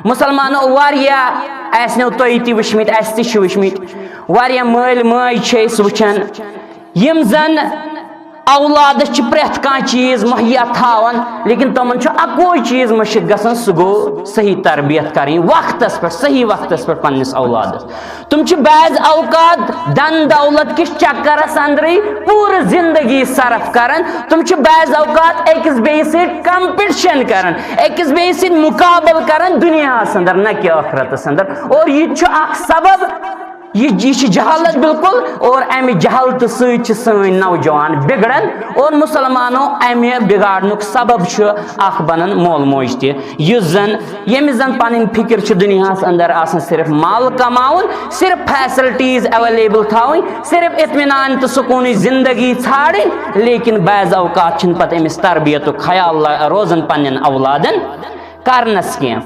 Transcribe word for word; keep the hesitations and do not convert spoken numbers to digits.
مسلمانو، واریاہ، آسنو تۄہہِ تہِ وٕچھمٕتۍ، اَسہِ تہِ چھِ وٕچھمٕتۍ، واریاہ مٲلۍ ماجہِ چھِ أسۍ وٕچھان، یِم زَن اولادس چھِ پرٛٮ۪تھ کانٛہہ چیٖز مہیا تھاوان، لیکن تِمن چھُ اکوے چیٖز مٔشِتھ گژھان، سُہ گوٚو صحیح تربیت کرٕنۍ وقتس پٮ۪ٹھ، صحیح وقتس پٮ۪ٹھ پننِس اولادس۔ تِم چھِ بعض اوقات دن دولت کِس چکرس اندرٕے پوٗرٕ زندگی صرف کران۔ تِم چھِ بعض اوقات أکِس بیٚیِس سۭتۍ competition کران، أکِس بیٚیِس سۭتۍ مُقابلہٕ کران دُنیاہس اندر، نہ کہِ ٲخرتس اندر۔ اور یہِ تہِ چھُ اکھ سبب، یہِ، یہِ چھِ جہالت بالکل، اور امہِ جہالتہٕ سۭتۍ چھِ سٲنۍ نوجوان بگڑان۔ اور مسلمانو، امہِ بگاڑنُک سبب چھُ اکھ بنان مول موج تہِ، یُس زن، ییٚمِس زن پنٕنۍ فکر چھِ دُنیاہس اندر آسان صرف مال کماوُن، صرف facilities available تھاوٕنۍ، صرف اطمینان تہٕ سکوٗنٕچ زندگی ژھانڈٕنۍ، لیکن بعض اوقات چھِنہٕ پتہٕ أمِس تربیتُک خیال لا-، روزان پننٮ۪ن اولادن کرنس کینٛہہ۔